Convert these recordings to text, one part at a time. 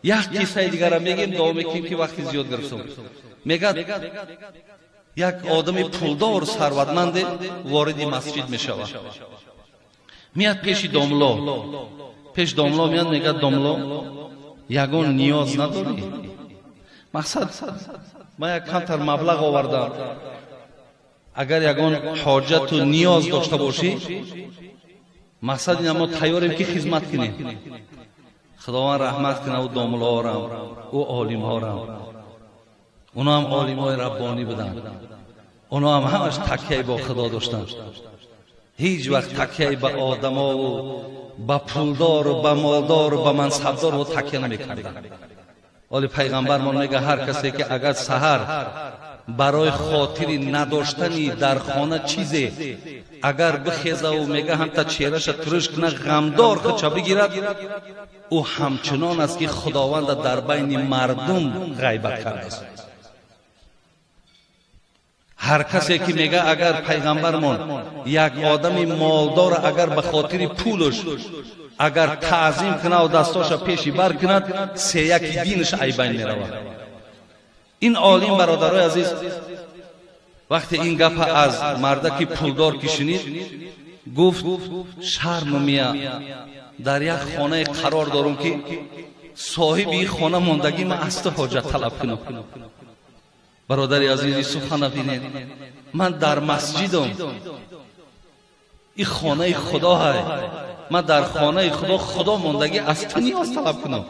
Як қиссаи дигара мегем, дуо мекунем, ки вақти зиёд гирифтам. Мегад, як одами пулдору сарватманде вориди масҷид мешавад. Меяд пеши домло, пеш домло меяд, мегад: домло, ягон ниёз надорӣ? Мақсад, ман як камтар маблағ овардам, агар ягон ҳоҷату ниёз дошта бошӣ, мақсад ина мо тайёрем, ки хизмат кунем. Худованд раҳмат кунад ӯ домлоорам, ӯ олимҳорам. Оно ҳам олимҳои раббонӣ буданд, оно ҳам ҳамаш такияи бо Худо доштанд, ҳеҷ вақт такияи ба одамову ба пулдору ба молдору ба мансабдору такия намекарданд. Оли пайғамбармон мега, ҳар касе ки агар саҳар барои хотири надоштани дар хона чизе агар бихезаву, мега, ҳамта чеҳраша туриш куна, ғамдор худша бигирад, ӯ ҳамчунон аст, ки Худованда дар байни мардум ғайбат кардааст. Ҳар касе ки, мега, агар пайғамбармон, як одами молдора агар ба хотири пулаш агар таъзим кунаву дастоша пеши бар кунад, сеяки динаш айбайн меравад. Ин олим, бародарои азиз, вақте ин гапа аз мардаки пулдор ки шунид, гуфт: шарм мия, дар як хонае қарор дорум, ки соҳиби ин хона мондагӣ, ман аз ту ҳоҷат талаб кунам. Бародари азизи, сухана бинед, ман дар масҷидам, ин хонаи Худо ҳай, ман дар хонаи Худо, Худо мондагӣ, аз ту ниёз талаб кунам.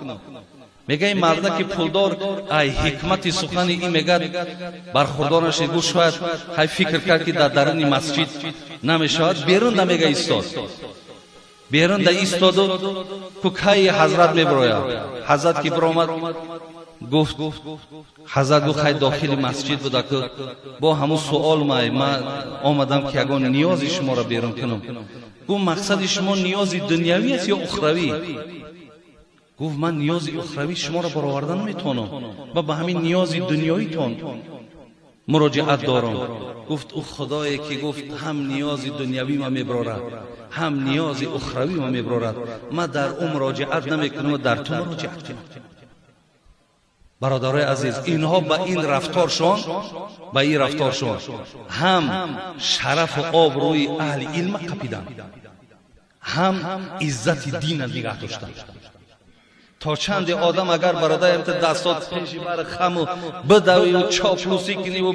Мега, ин мардаки пулдор ай ҳикмати сухани ин, мегад, бархурдор нашид. Гуфт, шояд ҳай фикр кард, ки дар даруни масҷид намешавад, берун да, мега, истод, берун да истоду ку кайи ҳазрат мебирояд. Ҳазрат ки биромад, гуфт, ҳазрат гуфт: хай, дохили масҷид буда ку, бо ҳамун суол май, ман омадам, ки ягон ниёзи шуморо берун кунам. Гуфт: мақсади шумо ниёзи дунявӣ аст ё ухравӣ? Гуфт: ман ниёзи ухравӣ шуморо бароварда наметавонам ва ба ҳамин ниёзи дунёитон муроҷиат дорам. Гуфт: ӯ Худое ки, гуфт, ҳам ниёзи дунявӣ ма мебарорад, ҳам ниёзи ухравӣ ма мебарорад, ман дар ӯ муроҷиат намекунам, дар ту муроҷиат кунам. Бародарои азиз, инҳо ба ин рафторшон, ба ин рафторшон ҳам шарафу обрӯи аҳли илма қапиданд, ҳам иззати дина нигаҳ доштанд. То чанде одам агар, бародарам, дастот пеши бар хаму бидавию чоплусӣ куниву,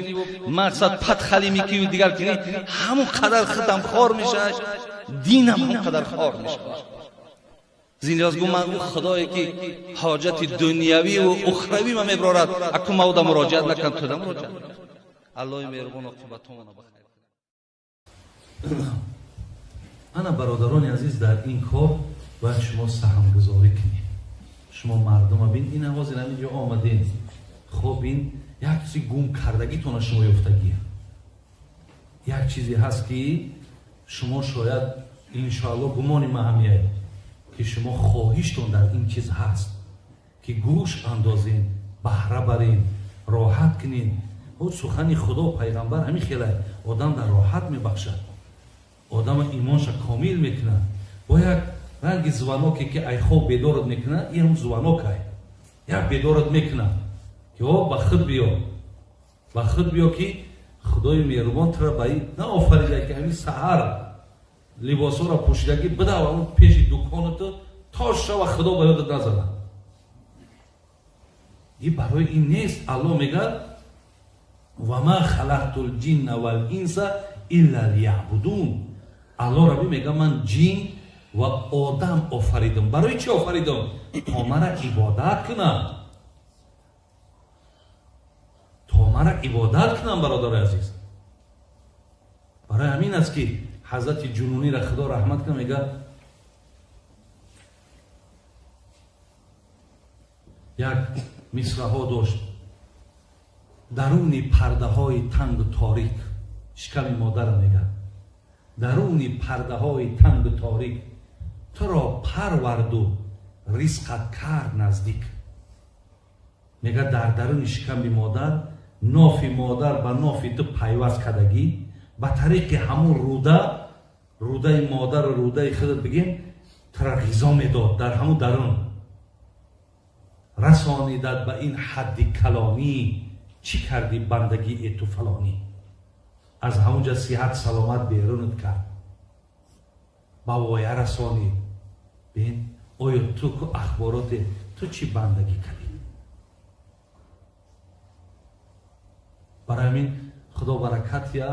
мақсад, падхалӣ мекуниву дигар кунӣ, ҳамон қадар худам хор мешавад, динам ҳамон қадар хор мешавад. Зиндиёз гу: ман ӯ Худое ки ҳоҷати дунявиву ухравӣ ма мебарорад, аку ма уда муроҷиат накунам, туда муроҷиат. Аллоҳи меҳрубон оқибатомона бахайр. Ана, бародарони азиз, дар ин кор бояд шумо саҳмгузорӣ кунед. Шумо мардума бин, ина ҳозир ҳамин ҷо омадем. Хоб, ин як чизи гум кардагитона шумо ёфтагия, як чизе ҳаст, ки шумо шояд, иншоалло, гумони ма ҳамияй, ки шумо хоҳиштон дар ин чиз ҳаст, ки гӯш андозем, баҳра барем, роҳат кунем. Сухани Худо, пайғамбар ҳамин хела одам дар роҳат мебахшад, одама имонша комил мекунад. Бо як ранги звоноке, ки ай хоб бедорат мекунад, ин ҳам звонокай, як бедорат мекунад, ки о, ба худ биё, ба худ биё, ки Худои меҳрубон тура ба ин наофарида, ки ҳамин саҳар либосҳоро пӯшидагӣ бидав ҳамун пеши дуконато, то шава Худо ба ёдат назанад. И барои ин нест. Аллоҳ мегӯяд: ва ма халақту лҷинна вал инса илла лияъбудун. Аллоҳ Рабби мегӯяд: ман ҷин ва одам офаридам. Барои чӣ офаридам? То мара ибодат кунам, то мара ибодат кунам. Бародари азиз, барои ҳамин аст, ки ҳазрати Ҷунунира, Худо раҳмат кунад, мегӯяд, як мисраҳо дошт: даруни пардаҳои тангу торик, шиками модарам, мегӯяд, даруни пардаҳои тангу торик туро парварду ризқат кард наздик. Мегӯяд, дар даруни шиками модар нофи модар ба нофи ту пайваст кардагӣ, ба тариқи ҳамун руда, рудаи модару рудаи худат бигем, тура ғизо медод. Дар ҳамун дарун Расонидат ба ин ҳадди калонӣ, чӣ кардӣ бандагӣ э ту фалонӣ? Аз ҳамунҷа сиҳат саломат берунат кард, ба воя расонид. Бин, оё ту ку ахбороте, ту чӣ бандагӣ кардӣ? Барои ҳамин худо баракат я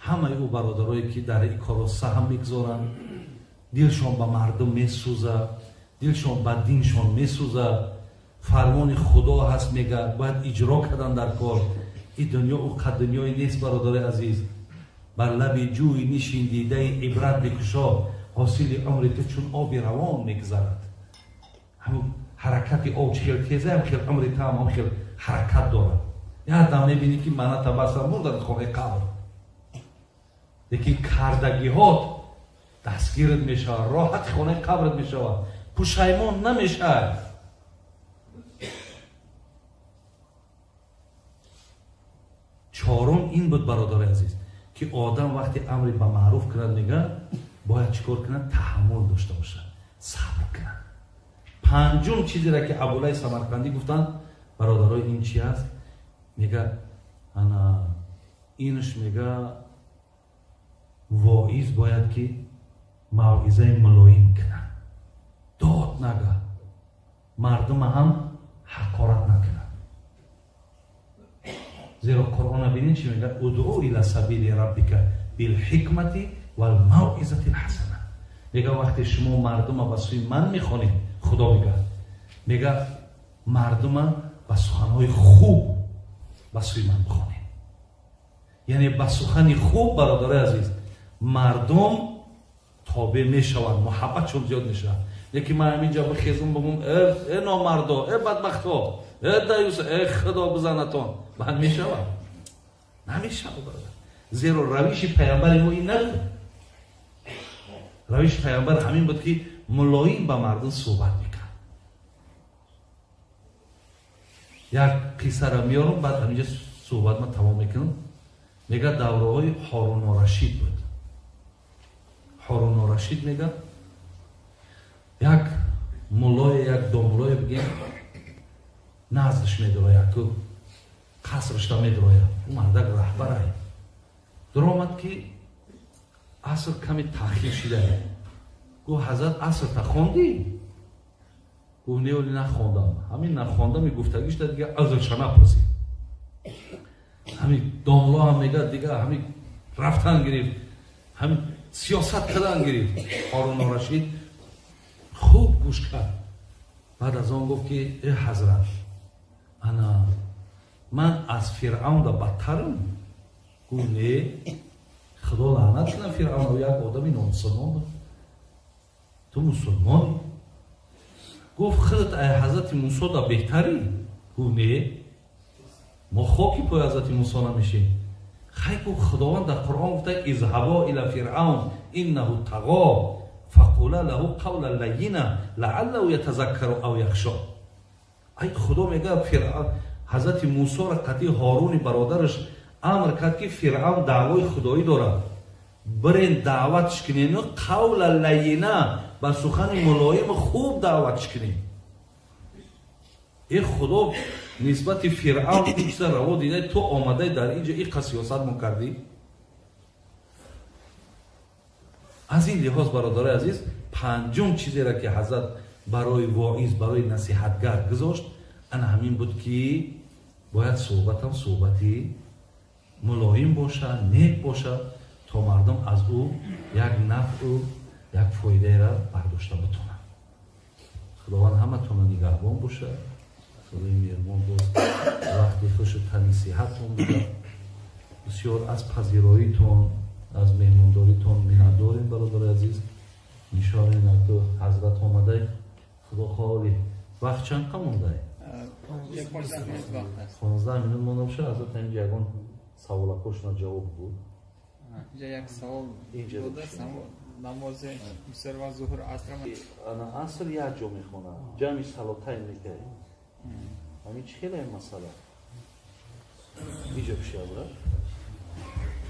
ҳамаи ӯ бародарое ки дар ин корро саҳм мегузоранд, дилшон ба мардум месӯзад, дилшон ба диншон месӯзад. Фармони худо ҳаст, мега бояд иҷро кардан дар кор. Ин дунё ӯ қад дунёе нест, бародари азиз. Бар лаби ҷӯй нишин, дидаи ибрат бикушо, ҳосили умри ту чун оби равон мегузарад. Ҳамун ҳаракати об чӣ хел теза, ҳам хел умри ту ҳам хел ҳаракат дорад. Як дам мебинӣ ки мана табассам мурдан хонаи қабр, лекин кардагиҳот дастгират мешавад, роҳати хонаи қабрат мешавад, пушаймон намешавад. Чорум ин буд, бародари азиз, ки одам вақте амри ба маъруф кунад, мега бояд чӣ кор кунад? Таҳаммул дошта бошад, сабр кунад. Панҷум чизеро ки Абулай Самарқандӣ гуфтанд, бародарои, ин чи аст? Мега ана инш, мега воиз бояд ки мавъизаи мулоим кунад, дод нага, мардума ҳам ҳақорат накунад. Зеро Қуръона бинед чӣ мегӯяд: удъу ила сабили раббика билҳикмати валмавъизати лҳасана. Мега вақте шумо мардума ба сӯи ман мехонед, Худо мегӯяд, мега мардума ба суханҳои хуб ба сӯи ман бихонед. Яъне ба сухани хуб, бародарои азиз, мардум тобеъ мешаванд, муҳаббатшон зиёд мешавад. Лекин ман ҳаминҷа бихезум, бигӯм: э номардо, э бадбахто, э даюс, э худо бизанатон, банд мешавад? Намешавад, бародар. Зеро равиши паямбари мо ин набуд. Равиши паямбар ҳамин буд ки мулоим ба мардум суҳбат мекард. Як қиссаро меорам, баъд ҳаминҷа суҳбат ман тамом мекунам. Мега давраҳои Ҳорунорашид буд. Ҳорунорашид мега як муллое, як домуллое бигем, наздаш медирояд, ку қасрашта медирояд. Ӯ мардак раҳбарай. Дуромад ки аср каме таъхир шидае. Гуфт: ҳазрат, асрта хондӣ? Гуфт: не, оли нахондам. Ҳамин нахондами гуфтагишта дига узрша напурсид. Ҳамин домулло ҳам мега дига ҳамин рафтан гирифт, ҳамин сиёсат кардан гирифт. Ҳорунорашид хуб гӯш кард. Баъд аз он гуфт ки э ҳазрат, ана ман аз Фиръавнда бадтарам? Гуфт: не, худо лаънат кунад Фиръавн, як одами номусулмон буд, ту мусулмонӣ. Гуфт: худат ай ҳазрати Мусо да беҳтарӣ? Гуфт: не, мо хоки пои ҳазрати Мусо намешем. Хай, гуфт, худованд дар Қуръон гуфта: изҳабо ила фиръавн иннаҳу тағо фақула лаҳу қавла лайина лааллаҳу ятазаккару ав яхшо. Ай худо мегӯяд, ҳазрати Мусоро қатъи Ҳоруни бародараш амр кард ки Фиръавн даъвои худоӣ дорад, бирен даъватш кунену қавла лайина, ба сухани мулоими хуб даъватш кунем. Э худо нисбати Фиръавн ин чиза раво дида, ту омадай дар инҷо иқа сиёсат мо кардӣ. Аз ин лиҳоз, бародарои азиз, панҷум чизеро ки ҳазрат барои воиз, барои насиҳатгар гузошт, ана ҳамин буд ки бояд суҳбатам суҳбати мулоим бошад, нек бошад, то мардум аз ӯ як нафъу як фоидаеро бардошта битонанд. Худованд ҳаматонро нигаҳбон бошад. Худои меҳрубон боз вақти хушу тани сиҳаттон буда. Бисёр аз пазироитон, аз меҳмондоритон миннатдорем, бародари азиз. Иншоалло ин ҳазрат омадай, худо хоҳоли. Вақт чанд қа мондай? 15 минут монда бошад. Ҳазрат ҳаминҷа ягон саволакошона ҷавоб буд. Инҷа як савол будааст, намози бисёр вақт зуҳр, аср. Ана аср як ҷо мехонад, ҷамъи салотайн мекард. Ҳамин чӣ хеле масъала? Иҷо пиши ҳазрат.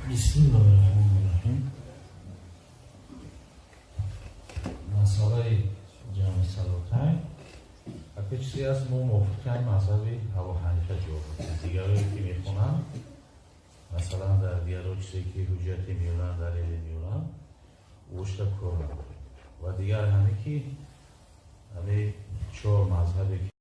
Бисмиллоҳи раҳмони раҳим. Масъалаи ҷамъи салотайн Ака, чизе аст, мо мувофиқи ҳамин мазҳаби Абу Ҳанифа ҷавоб медиҳем. Дигаре ки мехонанд, масалан, дар дигаро чизе ки ҳуҷҷате меёранд, далеле меёранд, ӯшта кор надорем. Ва дигар ҳаме ки ҳаме чор мазҳабе ки